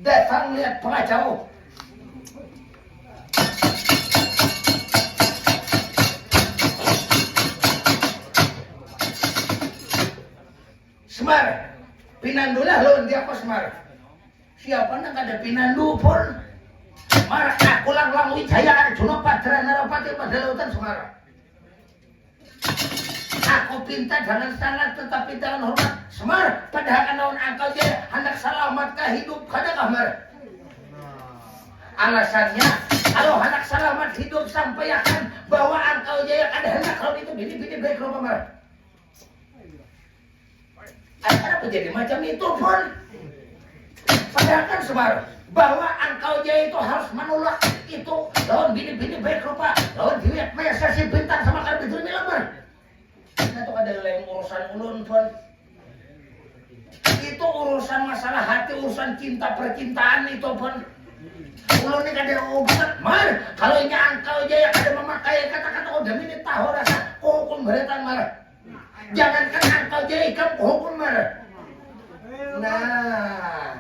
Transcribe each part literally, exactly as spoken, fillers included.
Datang lihat pengacau. Semar, pinandulah lawan dia ko Semar. Siapa nang kada pinandu pun. Mar, aku Langlang Wijaya Arjuna Patra Narapati pada lautan Semar. Aku pinta dengan sangat tetapi dengan hormat. Semar, padahakan lawan Angkau Jaya, handak salamatkah hidup kadakah Mar? Alasannya, kalau handak salamat hidup sampaiakan bahwa Angkau Jaya kada handak lawan itu bini-bini baik rupa Mar. Ada apa jadi macam itu pun? Padahakan Semar bahwa Angkau Jaya itu harus manulak itu lawan bini-bini baik rupa lawan diwiat maya sasi bintang sama karbidul milamar. Nah itu kada lain urusan ulun pun. Itu urusan masalah hati, urusan cinta percintaan itu pun. Ulun ni kada urusan Mar, kalau inya Angkau Jaya kada mamakai kata-kata udah mini tahu rasa kuhukum beratan Mar. Jangankan Angkau Jaya ikam kuhukum Mar. Nah,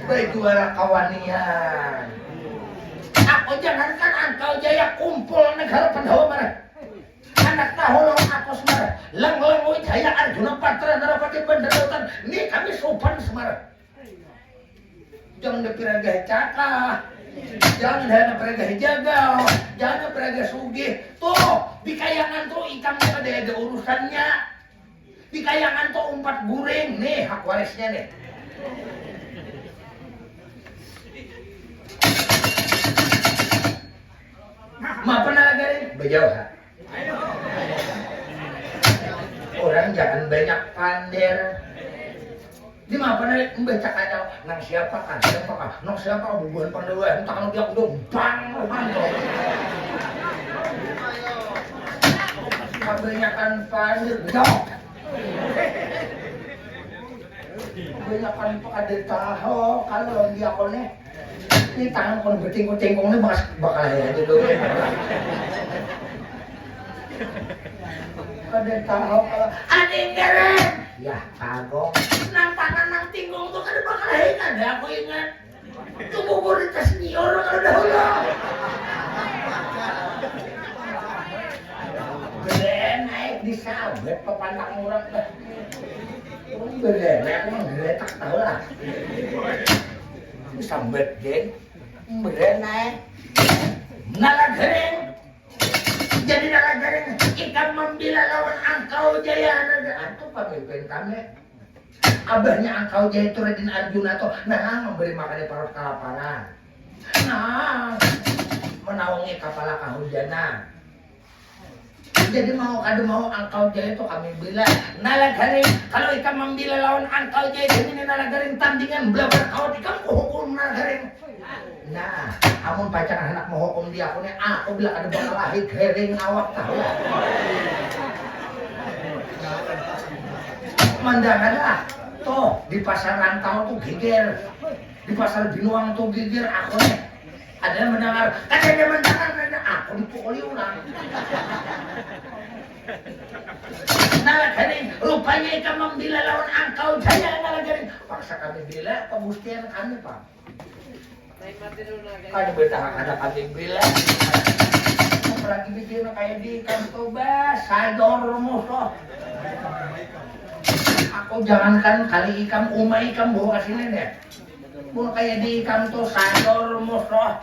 bajuara kawanian. Aku jangankan Angkau Jaya kumpul negara Pandawa Mar. Anak tahu lawan aku Semar. Langlang Wijaya Arjuna Patra Narapati Bandar Lautan. Ni kami supan Semar. Jangan dapiragah cakah, jangan dana piragah jagal, jangan dapiragah sugih. Tuh, di kayangan tuh ikam kada ada urusannya. Di kayangan tuh umpat guring. Nih, hak warisnya nih. Mapa nalagari? Bejauh ha. Orang jangan banyak pander. Di mana nih membaca kacau? Nang siapa kah? Siapa kah? Nang siapa kah? Bubuhan pandewa. Entah kalau dia udah bang, bang. Kebanyakan pander, dok. Kebanyakan tuh ada tahu kalau dia kone. Ini tangan kone bertingkung-tingkung nih bakal bakal ya aja dulu. Kada tahu kalau ada yang ngerem. Ya kagok. Nang tangan nang tinggung tuh kada bakal ada aku ingat. Itu bubur di tas nyiur kalau dahulu. Beren naik di sabet papandak murah dah. Beren naik aku menggeletak tahu lah. Sambet den. Beren naik. Nalagering. Jadi nalagaring ikam mambila lawan Angkau Jaya. Antu pamimpin kami. Abahnya Angkau Jaya tu Radin Arjuna tu nah mambari makani parut kalaparan. Nah manaungi kapala kahujanan. Jadi mau kada mau Angkau Jaya tu kami bila. Nalagaring, kalau ikam mambila lawan Angkau Jaya damini nalagaring tandingan belabar kawat ikam kuhukum nalagaring. Nah, amun pacangan handak mahukum di aku nih, aku bila kada bakalahi kering awak tahu. Mandangar lah, tuh di pasar rantau tuh geger, di pasar binuang tuh geger aku nih. Ada yang mendengar, kada ada mendengar, kada aku dipukuli orang. Nalagaring, rupanya ikam mambila lawan Angkau Jaya nalagaring. Paksa kami bila, pagustian kami pang. Kada betah kada kami bilang. Apalagi bikin kayak di ikam tuh bah sador musuh. Aku jangankan kali ikam uma ikam bawa ke sini deh. Mun kayak di ikam tuh sador musuh.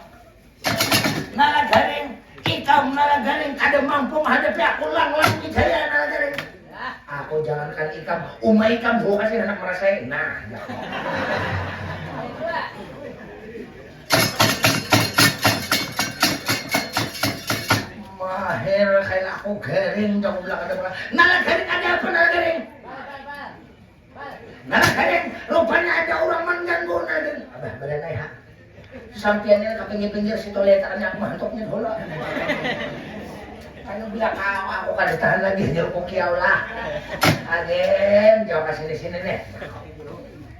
Nalagaring, ikam nalagaring kada mampu menghadapi aku Langlang Wijaya nalagaring. Aku jangankan ikam, uma ikam buah kasih anak merasai. Nah, ya. Mahir kayak aku garing jauh belakang ada orang. Nala garing ada apa nala garing? Nala garing, rupanya ada orang mengganggu nala garing. Abah berenai ha. Sampian ini ke pinggir-pinggir situ letaknya aku mantuknya dulu. Kalau bila kau aku kada tahan lagi nyuruh kiau lah. Agen jauh ke sini-sini nih.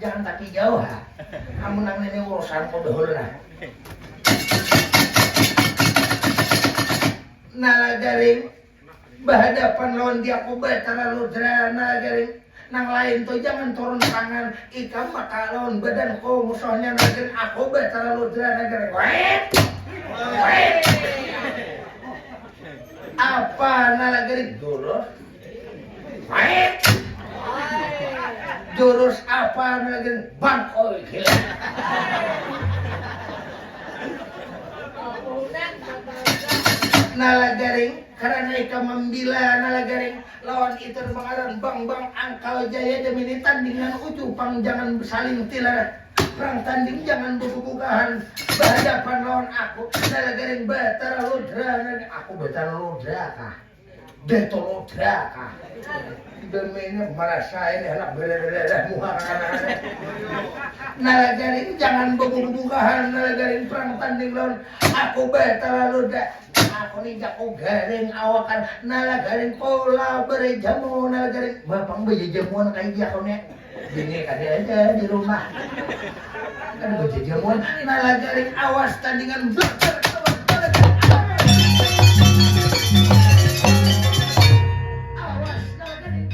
Jangan tapi jauh ha. Amun nang ini urusanku dahulu lah. Nala garing bahadapan lawan dia aku batara ludra nala garing. Nang lain tu jangan turun tangan. Ikam maka lawan badan ko musuhnya, nagaring aku batara ludra, nagaring. Wait! Wait! Apa, nalagaring? Jurus. Wait! Jurus apa, nalagaring? Bangkoi, gila. Nalagaring, karena ikam membela, nalagaring. Lawan itu nang bangaran bang-bang angkal jaya, damini tandingan ucu pang, jangan saling tilar. Perang tanding jangan bebubukahan, bahadapan lawan aku, nalagaring batara ludra, nalagaring aku batara ludra kah? Dato ludra kah? Damini merasa ini anak berada muha kakanakan. Nalagaring jangan bebubukahan, nalagaring perang tanding lawan aku batara ludra. Aku ni jaku garing awakan, nalagaring pola berijamu, nalagaring bapang bejajamuan kayak jaku ni. Bini kada ada di rumah. Kada bejajamuan, nalagaring awas tandingan bakar kawan, nalagaring awas. Awas, nalagaring.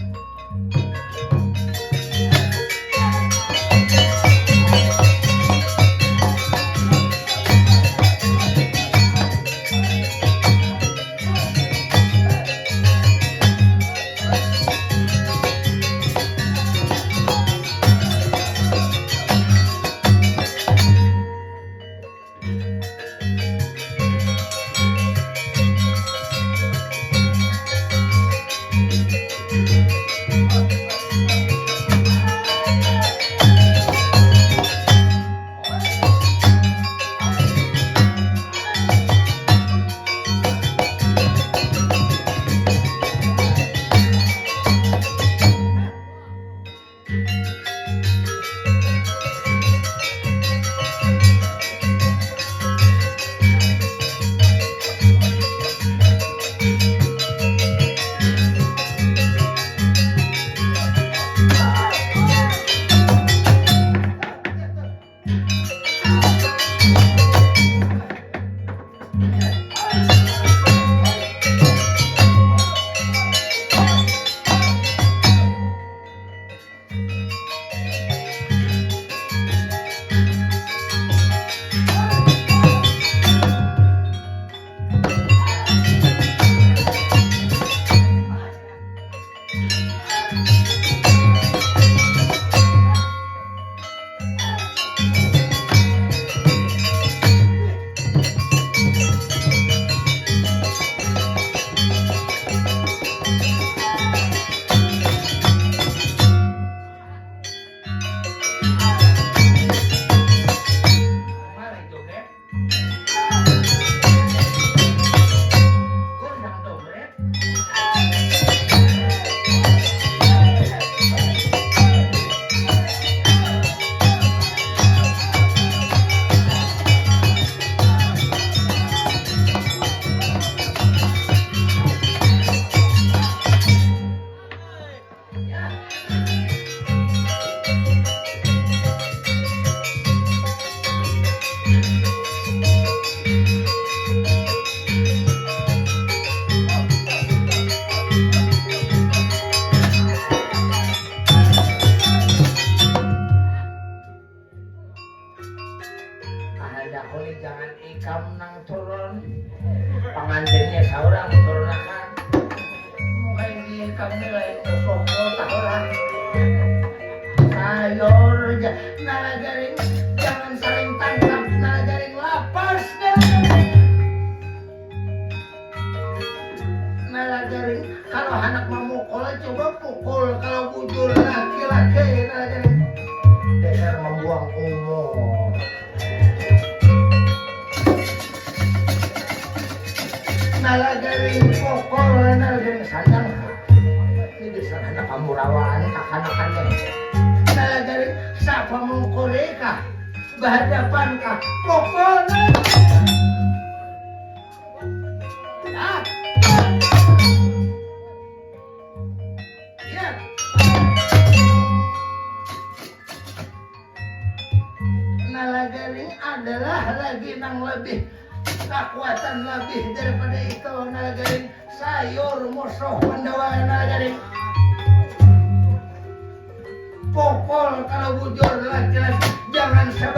Kahandak ulih jangan ikam nang turun. Pangantinnya saurang turunakan. Mungkin ikam ni lain musuhku, tahulah. Sayur ja, nalagaring, jangan saling tangkap, nalagaring lapas, nalagaring. Nalagaring, kalau handak mamukul, coba pukul. Kalau bujur laki-laki, nalagaring. Dasar mambuang umur. Nalagaring pukul, nalagaring sandang. Ini dasar handak pamurawaan, kakanakan ini. Nalagaring, sapa mukul ikah? Bahadapan kah? Pukul. Ya. Ya. Nalagaring adalah lagi nang lebih kakuatan lebih daripada itu, nalagaring sayur musuh Pandawa, nalagaring. Pokol kalau bujur laki-laki, jangan sebel.